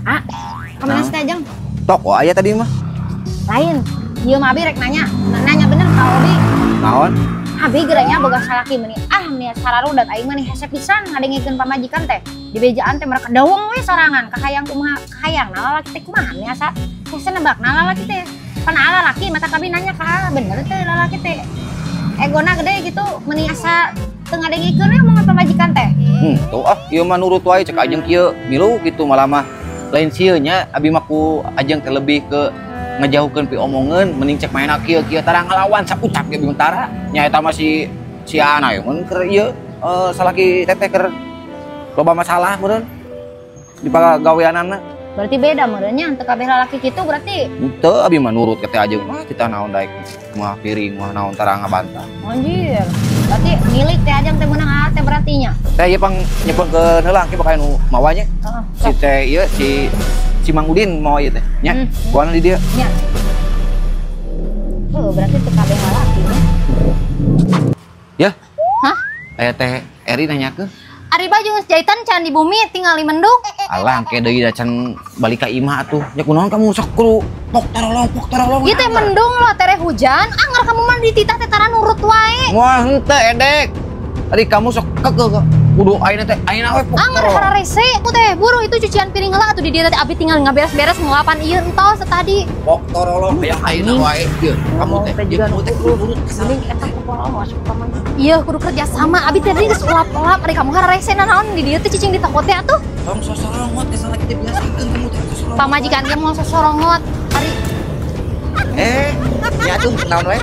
Ah, kemana sih Ajeng? Toko aya tadi mah. Lain, ieu mah abi rek nanya. Nanya bener ka Obi. Naon? Abi geranya boga salaki meuni. Ah, meuni sararudat aing mah hese pisan ngadengikeun pamajikan teh. Di bejaan teh mereka daweng we sorangan, kahayang kumaha, kahayang na lalaki teh kumaha meuni asa hese nebakna lalaki teh. Pan lalaki mata abi nanya ka bener teh lalaki teh. Egona gede gitu meuni asa teu ngadengikeun we omongan pamajikan teh. Tuh ah, ieu mah nurut wae cek Ajeng kieu, milu gitu malah mah. Lain sieun nya abi mah ku Ajeng teh lebih ke ngejauhkeun pi omongeun, mending cek maena kieu kieu tara ngalawan sakucap ge bingung tara. Nya eta mah si si ana ye mun keur ieu salaki teteh keur loba masalah meureun di pagaweanana. Berarti beda meureun nya teu kabeh lalaki kitu berarti. Henteu abi mah nurut ka teh Ajeng mah titah naon daek mah piring mah naon tara ngabantah. Anjir. Berarti milik teh Ajeng teh meunang teh berarti nya. Teh ieu pang nyepengkeun heula engke bakal nu mawa nya. Heeh. Si teh ieu si Mang Udin mawa ieu teh nya. Kuana di dieu. Nya. Heuh, berarti teu kabeh lalaki nya. Ya. Hah? Aya teh Eri nanyakeun. Ari baju geus jahitan can di bumi tinggal di mendung. Alah engke deui da can balik ka imah atuh. Nya kunaon kamu sok kudu pok tarolong pok tarolong. Ieu teh mendung loh tereh hujan, anger kamu mah dititah teh tara nurut wae. Moal henteu edek. Tadi kamu sok kekeh kudu ayeuna teh ayeuna we pok. Anger hararese ku teh buru itu cucian piring heula atuh di dieu teh abi tinggal ngaberes-beres ngelapan ieu entos tadi. Pok tarolong hayang ayeuna wae ieu. Kamu teh ieu kamu teh kudu nurut ka Mending eta kupola masuk ka mana. Iya kudu kerja sama abi teh geus ulap-ulap ari kamu hararese nanaon di dieu teh cicing di toko teh atuh. Tong sosorongot geus salah kita biasakeun kamu teh sosorongot. Pamajikan ge moal sosorongot ari. Ya tuh naon wae?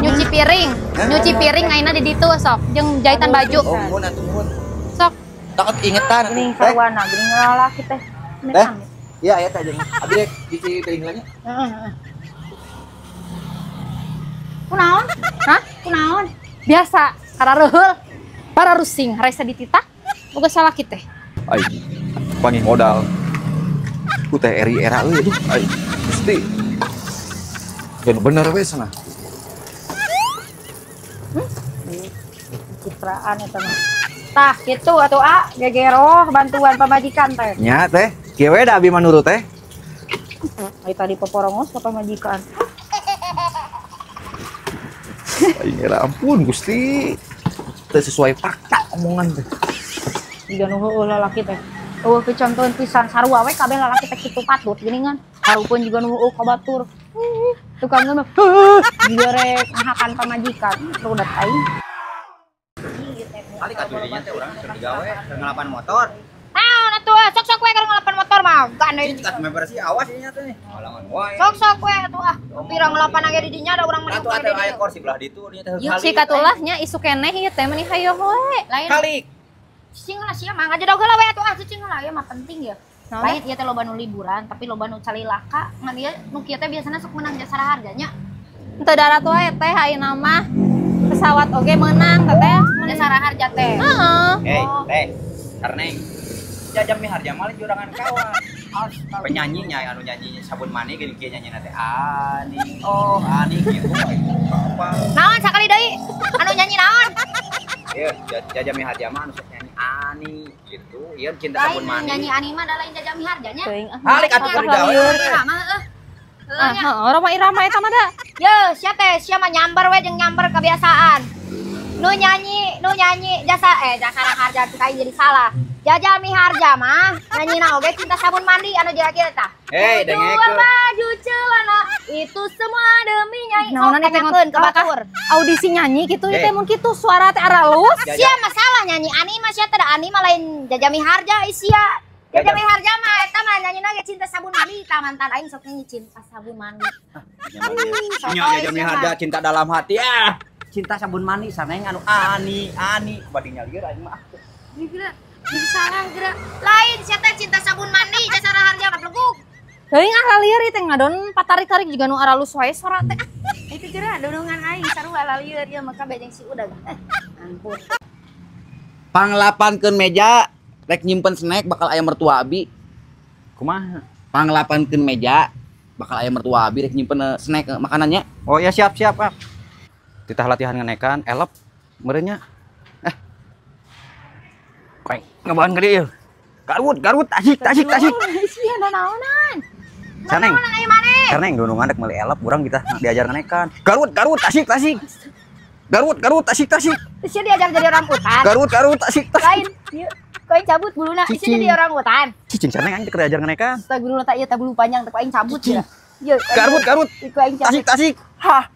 Nyuci piring. Nyuci piring ayeuna di ditu sok jeung jahitan baju. Oh, mun atuh mun. Sok. Takut ingetan. Geuning sarwana, geuning lalaki teh. Teh. Iya aya teh jeung abi rek nyuci piring heula nya. Heeh. Kunaon? Hah? Kunaon? Biasa, karareuheul. Pararusing haresa dititah. Boga salaki teh. Ai, panggih modal. Ku teh Eri era euy aduh. Ai, Gusti. Bener we sana. Citraan eta mah. Tah kitu atuh a gegeroh bantuan pamajikan teh. Nya teh, kieu we da abi mah nurut teh. Ai tadi poporongos ka pamajikan. Aing era ampun Gusti. Teu sesuai fakta omongan teh. Jiga nu heueuh lalaki teh. Eueuh picontoeun pisan sarua we kabeh lalaki teh kitu patut geuningan. Hareupeun jiga nu heueuh ka batur. Tukang mah jiga rek ngahakan pamajikan rudet aing. Kali katuh dinya teh urang keur digawe keur ngalapan motor. Naon atuh sok-sok we keur ngalapan motor mah gandeng. Cik atuh bersih awas dinya teh. Halangan wae. Sok-sok we atuh ah. Pira ngalapan ge di dinya da urang mah. Atuh atuh aya kursi belah ditu dinya teh. Si katulah nya isuk keneh ieu teh meuni hayoh we. Lain. Kali. Cicing lah sia mah ngajadog heula we atuh ah cicing heula ieu mah penting ya. Lain ieu teh loba nu liburan tapi loba nu calilaka ngan ieu nu kieu teh biasana sok menang jasa harganya. Henteu darat wae teh ayeuna mah pesawat oge meunang teh. Jasa harja teh. Heeh. Hei, teh. Karneng. Jajam mi harja mah jurangan kawan. Penyanyinya anu nyanyi sabun mani geuning kieu nyanyina teh ani oh ani kieu apa. Naon sakali deui? Anu nyanyi naon? Ieu Jaja Miharja mah anu sok nyanyi ani gitu. Ieu cinta sabun mani. Nyanyi ani mah da lain Jaja Miharja nya. Halik atuh keur digawe. Irama heueuh. Ah, heeh, Roma Irama eta mah da. Ye, sia teh sia mah nyamber we jeung nyamber kebiasaan. Nu nyanyi jasa jasa harja kita jadi salah. Jaja Miharja mah nyanyina oge cinta sabun mandi anu jera-jera tah. Hei, dengekeun. Dua baju celana itu semua demi nyai. Naonan sok tanyakeun ka batur. Audisi nyanyi kitu ieu teh mun kitu suara teh aralus. Sia masalah nyanyi ani mah sia teh da ani mah lain Jaja Miharja sia. Jaja Miharja mah eta mah nyanyina ge cinta sabun mandi tah mantan aing sok nyanyi cinta sabun mandi. Nya Jaja Miharja cinta dalam hati ah. Cinta sabun mandi saneng anu ani ani bade nyalieur aing mah. Geura jadi salah geura. Lain sia teh cinta sabun mandi jasa harja mah pleguk. Teuing ah lalieur ieu teh ngadon patarik-tarik juga nu aralus wae sora teh. Itu geura dodongan aing sarua lalieur ieu mah kabeh jeung si udag. Ampun. Panglapankeun meja rek nyimpen snack bakal aya mertua abi. Kumaha? Panglapankeun meja bakal aya mertua abi rek nyimpen snack makanannya. Oh ya siap-siap ah. Titah latihan ngenekan elep meureun nya. Kayak ngebaan gede ya. Garut, Garut, Tasik, Tasik, Tasik. Sia nanaonan. Sarneng. Sarneng dunungan rek meuli elep urang kita diajar nganekan. Garut, Garut, Tasik, Tasik. Garut, Garut, Tasik, Tasik. Sia diajar jadi orang hutan. Garut, Garut, Tasik, Tasik. Lain, ieu ku aing cabut buluna. Sia jadi orang hutan. Cicing sarneng aing teh diajar nganekan. Astagfirullah tak ieu teh bulu panjang teh ku aing cabut ya. Ieu Garut, Garut. Ku aing cabut. Tasik, Tasik. Hah.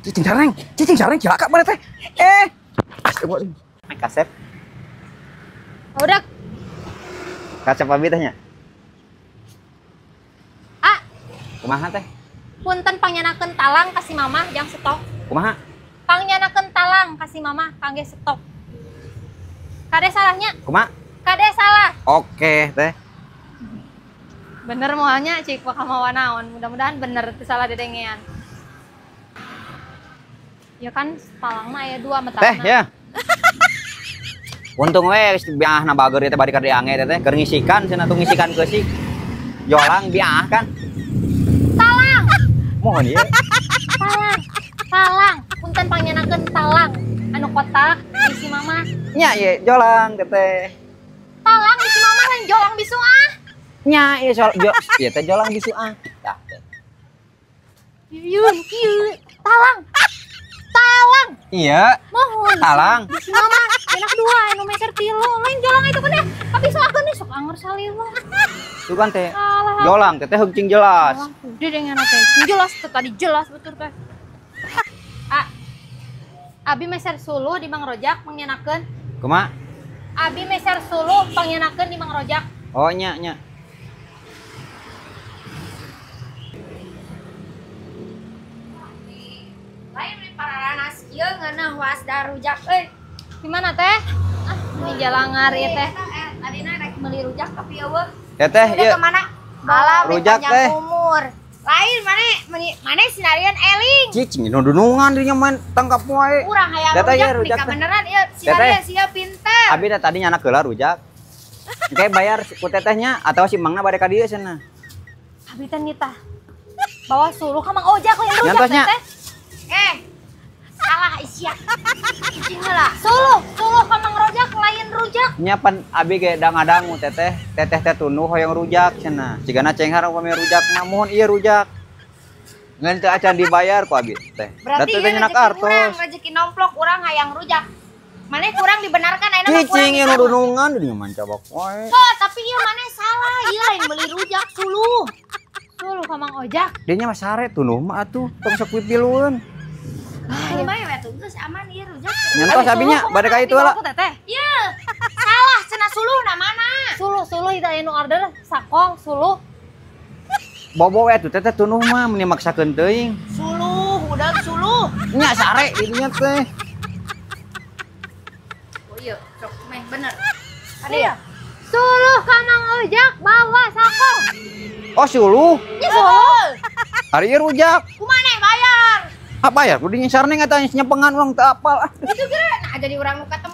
Cicing sareng cilaka mana teh? Eh. Astagfirullah. Kasep. Udah. Kasep abi teh nya. Ah. Kumaha teh? Punten pangyanakeun talang ka si mama jang stok. Kumaha? Pangyanakeun talang ka si mama kangge stok. Kade salahnya? Kumaha? Kade salah. Oke, teh. Bener moalnya cik bakal mawa naon. Mudah-mudahan bener teu salah dedengean. Ya kan talang mah aya dua metana. Teh ya. Untung we geus biahna bager ieu teh bari ka diange teh teh keur ngisikan cenah tuh ngisikan keusik. Jolang biah kan. Talang. Mohon ieu. Talang. Talang. Punten pangyanakeun talang anu kotak isi mama. Nya ieu jolang teh teh. Talang isi mama lain jolang bisu ah. Nya ieu soal jo ieu teh jolang bisu ah. Tah. Yun kieu talang. Talang. Iya. Mohon. Talang. Isi mama enak dua anu meser tilu lain jolang itu kan ya. Tapi soalkeun nih sok anger salila. Tuh kan teh. Jolang teh teh heung jelas. Udah dengan teh jelas teh tadi jelas betul teh. Ah. Abi meser suluh di Mang Rojak pangyanakeun. Kumaha? Abi meser suluh pangyanakeun di Mang Rojak. Oh nya nya. Lain di pararanas kieu ngeunah wasda rujak euy. Gimana teh? Ah, ini jalangar ieu teh. Tadina rek meuli rujak tapi eueuh. Teteh ieu. Ke mana? Alah, rujak teh. Umur. Lain mane mane sinarian eling. Cicing nu dunungan dinya main tangkap wae. Urang hayang rujak nih beneran ieu sinarian sia pinter. Abi teh tadi nyanak heula rujak. Engke bayar ku tetehnya atau si mangna bade ka dieu cenah. Abi teh nitah. Bawa suluh ka Mang Ojak lain rujak teh. Salah isia. Cicing heula. Suluh, suluh ka Mang Rojak lain rujak. Nya pan abi ge dangadangu teteh, teteh teh tunduh hoyong rujak cenah. Cigana cenghar upami rujak mah mohon ieu rujak. Ngan teu acan dibayar ku abi teh. Berarti ieu rezeki urang, rezeki nomplok urang hayang rujak. Maneh kurang dibenarkan ayeuna mah kurang. Cicing ieu dunungan di mancabak wae. Oh, tapi ieu maneh salah, ieu lain beli rujak suluh. Suluh ka Mang Ojak. Dinya mah sare tunduh mah atuh, tong sok pipilueun. Ah, bae we tuh geus aman ieu rujak. Nyantos abinya bade ka itu heula. Ieu. Salah cenah suluhna mana? Suluh, suluh itu aya nu order sakong suluh. Bobo we atuh teteh tunduh mah meuni maksakeun teuing. Suluh, udah suluh. Nya sare dinya teh. Oh iya, sok meh bener. Iya. Suluh ka Mang Ojak bawa sakong. Oh, suluh. Nya suluh. Ari ieu rujak. Kumaneh bayar? Apa ya? Kudu nyasarne ngatanya nyepengan urang teu apal. Itu geura nah jadi urang nu ketemu.